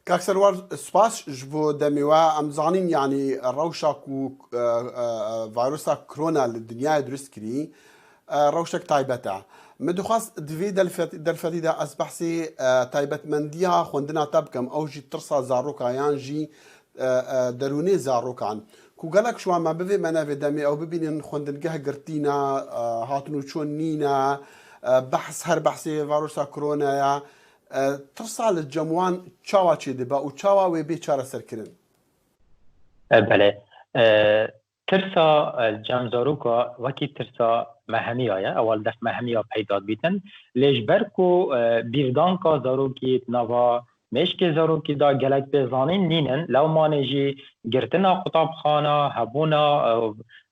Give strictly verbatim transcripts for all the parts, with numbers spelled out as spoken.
Kak Serwar, spas ji bo demê we. Em zanîn, yanî rewşa ku, e, e, e, vayrusa korona li dinyayê dirust kirî, e, rewşek taybet e. Min dixwest di vê delfet-, derfetî de ez behsê, e, taybetmendiya xwendina te bikim, ew jî tirsa zaroka yan jî, e, e, derûnê zarokan. Ku gelek ji wan me bivê me nevê demê ew bibînin xwendingeh girtî ne, e, hatin û çûn nîne, e, behs her behsê vayrusa korona ye. E, tirsa li cem wan çawa çêdibe û çawa wê bê çareserkirin? E, belê. E, tirsa, e, cem zaroka wekî tirsa mehemiya ye. Ewa li def mehemiya peyda dibîtin. Lê ji ber ku, e, bîrdanka zarokî di nava mêşkê zarokî de gelek pêzanîn nînin, lewmanê jî girtina qutabxana, hebûna,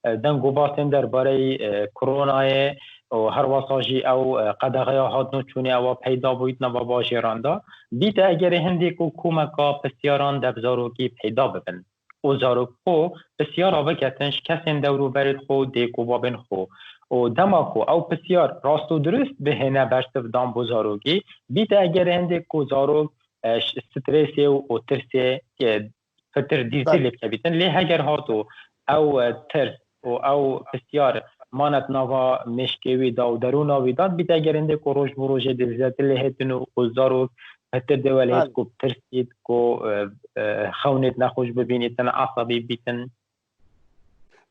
e, e, deng û basên derbareyî, e, koronayê û her wesa jî ew, e, qedexeya hatin û çûnê ewa peyda bûyî di nava bajêran de. Bîte egerê hindê ku komeka pisyaran deb zarokî peyda bibin û zarok xwe pisyara biketin ji kesên dewrûberê xwe, dêk û babên xwe. Û dema ku ew pisyar rast û dirust bihêne bersivdan bo zarokî, bîte egerê hindê ku zarok, e, ş-, stresê û, û tirsê, e, pitir dîtî Belê. lê bikevîtin. Lê heger hato ew, e, tirs û ew pisyar manet nava mêşkê wî da û derûna wî da, bîte eger hindê ku roj bi rojê dê zêdetir lê hêtin û, û zarok pitir dê welhêt Belê. ku tirsît, ku, e, e, xewnêt nexweş bibînîtin, esabî bîtin.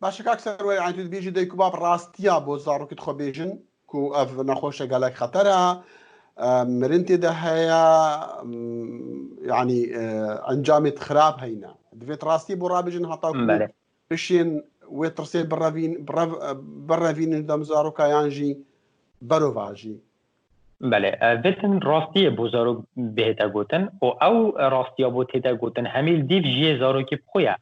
Baş e, kak Serwer, yanî tu dibêjî dayik û bab rastiya bo zarokî dixwe bêjin ku ev nexweşe gelek xeter e, e, mirin tê de heye, m, yanî, e, encamêt xirab heyne. Divêt rastî bo rabêjin heta ku Belê. bişên wê tirsê birevîn-, birev-, birevînin dem zaroka yan jî berovajî. Belê, e, vêtin rastiyê bo zarok bihête gotin û ew rastiya bo tête gotin hemî li dîv jiyê zarokî bi xwe ye.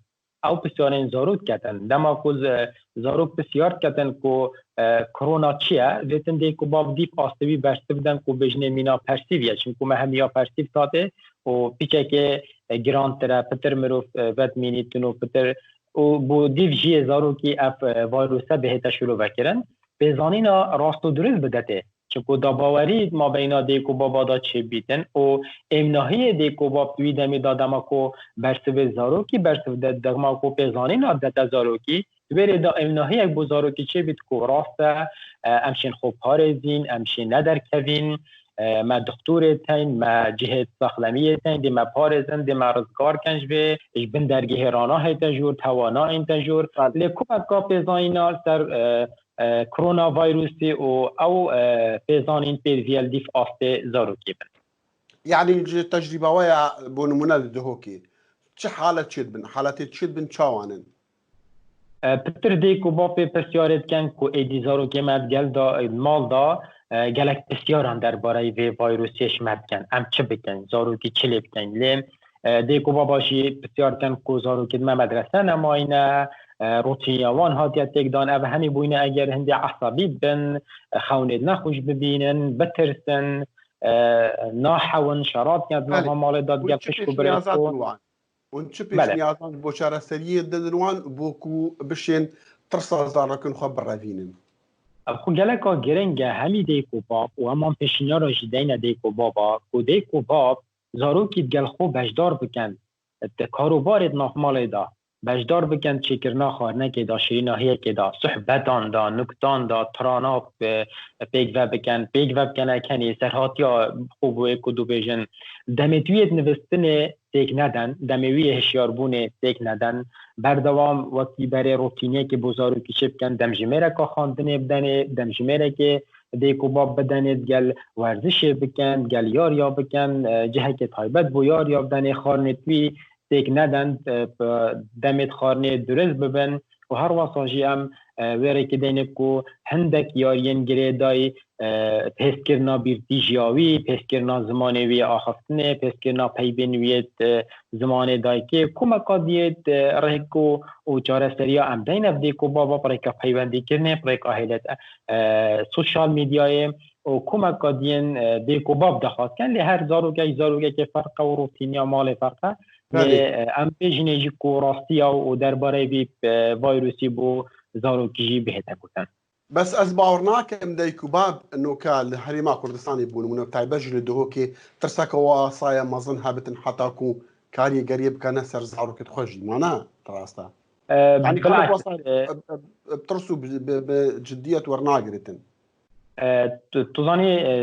Ew pisyarên zarok diketin. Dema ku z-, zarok pisyar diketin ku, e, korona çi ye, vêtin dêk û bab dîv astê wî bersiv den ku bêjinê mîna persîv ye. Çimku me hemiya persîv tate û pîçekê, e, girantir e, pitir mirov, e, vedmînîtin û pitir û bo dîv jiyê zarokî ev, e, vayrose bihête şilovekirin. Pêzanîna rast û dirust bide tê. Çimku da bawerî di mabeyna dêk û baba de çêbîtin û êmnahiyê dêk û bab di wî demê de dema ku bersivê zarokî bersiv de, dema ku pêzanîna dete zarokî, di vê rê de êmnahiyek bo zarokî çêbît ku rast e, e, em şên xwe parêzîn, em şên nederkevîn, e, me dixtorê teyn, me cihê saxlemiyê teyn, dê me parêzin, dê me rizgar ken ji vê, ji bin dergehê ranahête jor, tewa naînte jor. Belê. Lê komeka pêzanîna ser, e, e, koronavîrusê û ew, e, pêzanîn pêdiviye li dîv astê zarokê bin. Yanî ji tecrîba we ya bo nimûne li Dihokê çi halet çêdibin? Haletê çêdibin çawan in? E, pitir dêk û bapê pisyarê dikin ku êdî zarokê me di gel de, di mal de, e, gelek pisyaran derbareyî vê vayrosê ji me dikin. Em çi bikin? Zarokî çi lê bikin? Lê, e, dêk û baba jî pisyar dikin ku zarokê di me medrese nemayîne, e, rutînya wan hatiye têkdan. Ev hemî bûyne eger hindê esabî bin, e, xewnê nexweş bibînin, bitirsin, e, nahewin, şerat yan di nava Belê. malê de Hûn digel çi pişk û birêz pêşniyazat xwe. Hûn çi Belê. pêşniyazan bo çareseriyê didin wan bo ku bişên tirsa zarokên xwe birevînin? Ev xwe geleka giring e, hemî dêk û bab û heman pêşniyara jî deyne dêk û baba, ku dêk û bab zarokî digel xwe beşdar bikin, di karobarê di nav malê de beşdar bikin, çêkirina xwarinekê de, şirînahiyekê de, suhbetan de, nuktan de, tirana, e, pêk ve bikin, pêk ve bikin, e, kenê serhatiya xwe bo yê ku dibêjin. Demê tu yê nivîstinê têk neden, demê wî yê hişyarbûnê têk neden, berdewam wekî berê rotîniyekê bo zarokî çê bikin, demjimêreka xwendinê bidenê, demjimêrekê dêk û bab bidenê, digel werzişê bikin, digel yariya bikin, e, cihekê taybet bo yariya bidenê, xwarinê wî têk neden, e, p-, demê xwarinê dirist bibin û her wesa jî em, e, wê rêkê deyne ku hindek yariyên girêdayî, e, pêskirina bîrtîjiya wî, pêskirina zimanê wî yê axiftinê, pêskirina peybên wî yê, e, zimanê dayikê, komeka diyê, e, rêk û, û çareseriya em deyne bi dêk û baba bi rêka peywendîkirinê, bi rêka hêlet, e, sosyal medyayê û komeka diyên, e, dêk û bab dexwaz ken, lê her zarokek zarokekê ferq e û rotîniya malê ferq e. Lê, Belê. e, em bêjinê jî ku rastiya û derbareyê vî, e, vayrosî bo zarokî jî bihête gotin. Bes ez bawer nakim dayik û bab noka li Herêma Kurdistanê bû nimûne, bi taybet jî li Duhokê tirseke wisa ye mezin hebitin heta ku karîgeriyê bikene ser zarokêt xwe jî. Ma ne, ti rast e? E, Yani xelk bilakis, wisa e, bi, bi, bi tirs û bi, bi, bi ciddiyet wernagiritin. E, tu, tu zanî, e,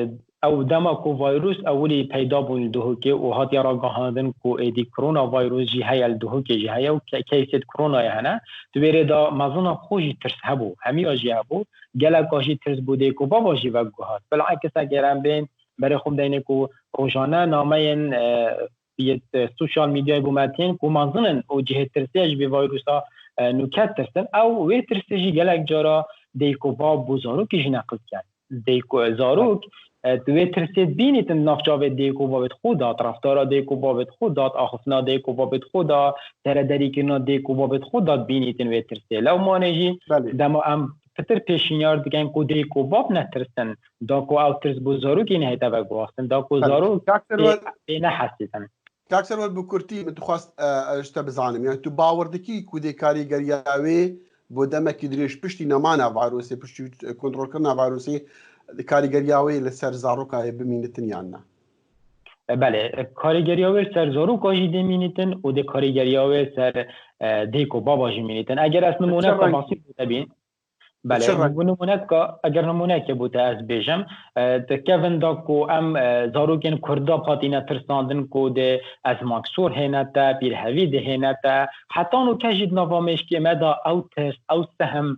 ew dema ku vîrus ewilî peyda bûn li Duhokê û hatiye ragihandin ku êdî koronavîrus jî heye, li Duhokê jî heye û ke-, keysêt koronayê hene, di wê rê de mezina xwe jî tirs hebû, hemiya jî hebû, geleka jî tirs bû, dêk û baba jî veguhat. Bilakis eger em bên berê xwe bideyne ku rojane nameyên, e, yê, e, sosyal medyayê bû me tên ku mezin in û cihê tirsê ji vê vîrusa, e, nûke tirsin. Ew wê tirsê jî gelek cara dêk û bab bû zarokê jî neqil dikin. Dêk û zarok, e, tu wê tirsê dibînîtin di nav çavê dêk û babêt xwe de, reftara dêk û babêt xwe de, axiftina dêk û babêt xwe de, serederîkirina dêk û babêt xwe de dibînîtin wê tirsê. Lewmanê jî Belê. dema em pitir pêşînyar dikin ku dêk û bab netirsin, da ku ew tirs bo zarokê nehête veguhastin, da ku Belê. zarok Kak Serwer, pê, pê nehesîtin. Kak Serwer, bi kurtî min dixwest, e, e, ji te bizanim. Yani tu bawer dikî ku dê karîgeriya wê bo demekî dirêj piştî nemana vîrusê, piştî kontrolkirina vîrusê, karîgeriya wê li ser zaroka hê bimînitin yan ne? E, belê, e, karîgeriya wê ser zaroka jî dê mînitin û dê karîgeriya wê ser, e, dêk û baba jî mînitin. Eger ez Bi çi nimûneka rengî? basît bide bî. Belê, Çi reng? Bi nimûneka, eger nimûnekê bo te ez bêjim, e, di kevin de ku em, e, zarokên Kurda hatine tirsandin ku dê ezmanksor hêne te, pîrhevî dihêne te, heta nûke jî di nava mêşkê me de ew tirs, ew sehm,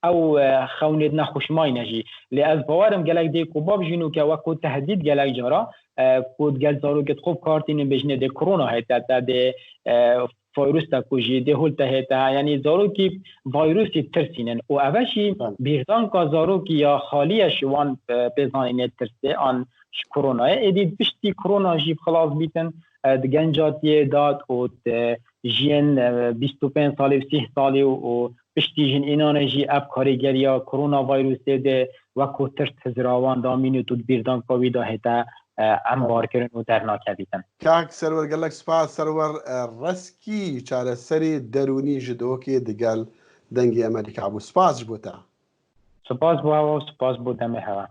ew, e, xewnêt nexweş mayne jî. Lê ez bawerim gelek dêk û bab jî nûke wek ku tehdîd gelek cara, e, ku digel zarokê xwe bi kar tînin bêjinê dê korona hête te, dê, e, vîrus te kujî, dê hol te hête, yanî zarokî vîrusî tirsînin. Û eve jî Belê. bîrdanka zarokî ya xalî ye ji wan, e, pêzanînê tirsê an ji koronayê. Êdî piştî korona jî xilas bîtin, e, di gencatiyê de û di jiyên, e, bîst û pênc salî û sîh salî û, û piştî jin înanê jî ev karîgeriya koronavîrusê dê wek ku tirs hizira wan damînît û di bîrdanka wî de hête, e, em Belê. barkirin û dernakevîtin. Kak Serwer, gelek spas. Serwer, e, Reskî, çareserê derûnî ji Duhokê digel Dengê Amerîka bû. Spas ji bo te. Spas bo hewa û spas bo demê hewa.